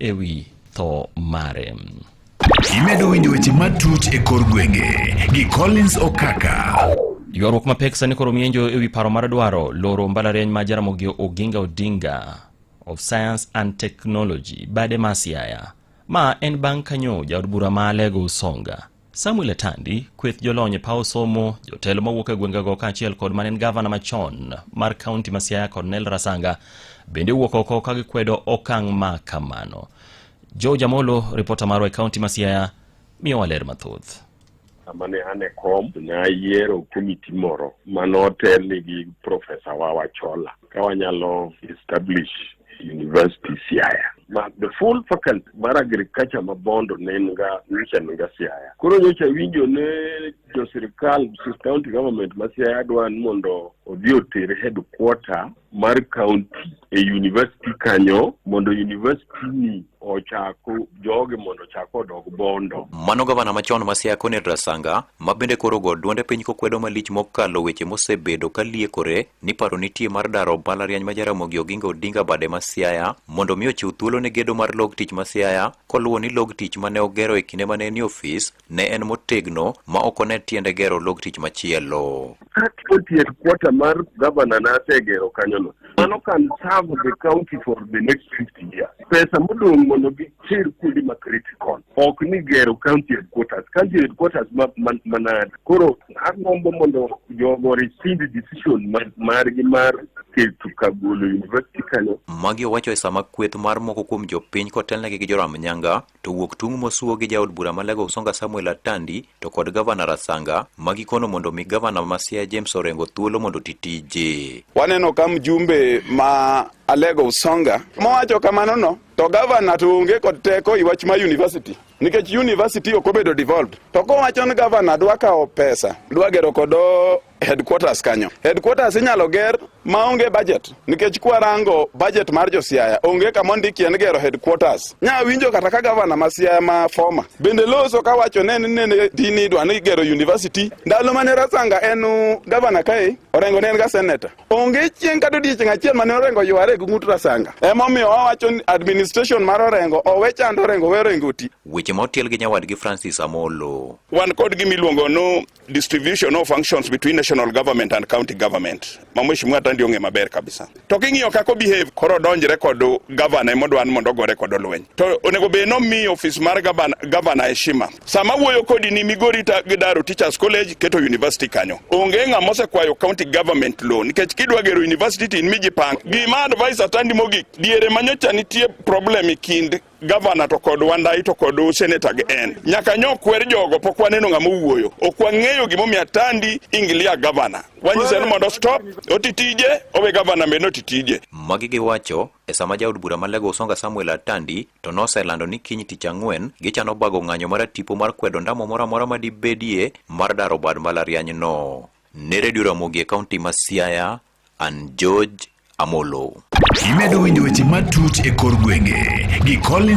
Ewi tho mare. Imedo winjo weche matut e kor gwenge gi Collins Okaka. Ywaruok mapek sani koro mienjo ewi paro mar dwaro loro mbalariany ma Jaramogi Oginga Odinga of Science and Technology bade ma Siaya. Ma en bang' kanyo jaod bura ma Alego Usonga Samuel Atandi, kweth jolony e paw somo, jotelo mawuok e gwengego kaachiel kod mane en gavana machon mar kaunti ma Siaya Cornel Rasanga bende wuok oko ka gikwedo okang' ma kamano. George Amolo, ripota marwa e kaunti ma Siaya, miyowa ler mathoth. Sama ne an e kom, ne ayiero komiti moro manotelni gi Profesa Wawa Chola ka wanyalo establish University Siaya. Ma the full faculty mar agriculture ma Bondo ne nga nyocha ni ga Siaya. Koro nyocha winjo ne jo sirikal county government ma Siaya dwa ni mondo odhi oter headquarter mar county e university kanyo mondo university ni ochako jogi mondo ochak odog Bondo. Mano gavana machon ma Siaya Cornel Rasanga ma bende koro go duonde piny kokwedo malich mokalo weche mosebedo ka liekore ni paro nitie mar daro mbalariany ma Jaramogi Oginga Odinga bade ma Siaya mondo mi ochiw thuolo ne gedo mar log tich ma Siaya koluwo ni log tich mane ogero e kinde mane en e ofis ne en motegno ma ok one tiende gero log tich machielo. Kati headquarter mar governor nasegero kanyono mano can serve the county for the next 50 years. Pesa modong' mondo giter kuonde ma critical ok ni gero county headquarters, county headquarters ma, ma, manade. Koro agombo mondo jogo rescind decision margi mar keto kagolo university kanyo. Magi owacho e sama kweth mar moko kuom jopiny kotelnegi gi Joram Nyanga to wuok tung' mosuo gi jaod bura ma Alego Usonga Samuel Atandi to kod gavana Rasanga ma gikono mondo mi gavana ma Siaya James Orengo thuolo mondo oti tije. Waneno ka mjumbe ma Alego Usonga mowacho kamano no to gavana to onge kod teko i wach mar university nikech university ok obedo devolved. To kowacho ni gavana dwa kawo pesa dwa gero kodo headquarters kanyo, headquarters inyalo ger maonge budget nikech kwarango budget mar jo Siaya onge kama ondikie ni gero headquarters. Nya winjo kata ka gavana ma Siaya ma former bende loso kawacho ne ni nene dini dwa ni gero university. Ndalo mane Rasanga en gavana kae, Orengo ne en ga senator. Onge chieng' kata odiechieng' achiel mane Orengo yware gi ng'ut Rasanga. Emomiyo wawacho ni administration mar Orengo owe chando Orengo, we Orengo oti. Weche ma otiel gi nyawadgi Francis Amolo. Wan kod gima iluongo no distribution of functions between national government and county government ma Mheshimiwa Atandi ong'e maber kabisa. To king'iyo kaka behave koro donjre kod governor emodwa ni mondo ogore kod lweny. To onego bed nomiyo ofis mar governor heshima. Sama wuoyo kodi ni Migori ta gidaro Teachers College keto university kanyo. Onge ng'ama osekwayo county government loan nikech kidwa gero university to in mijipang. Gima advice Atandi mogik diere manyocha nitie problem e kind gavana to kod Wandai to kod senator gi en nyaka nyo kwer jogo pok waneno ng'ama owuoyo. Ok wang'eyo gimomiyo Atandi ingilia gavana. Wanyise ni mondo stop oti tije, owe gavana bende oti tije. Magi giwacho e sama jaod bura ma Alego Usonga Samuel Atandi to noselando ni kiny tich ang'wen gichano bago ng'anyo mar tipo mar kwedo ndamo moro amora madibedie mar daro bad mbalariany no. Ne Radio Ramogi e kaunti ma Siaya, an George Amolo. Imedo winjo weche matut e kor gwenge gi Collins.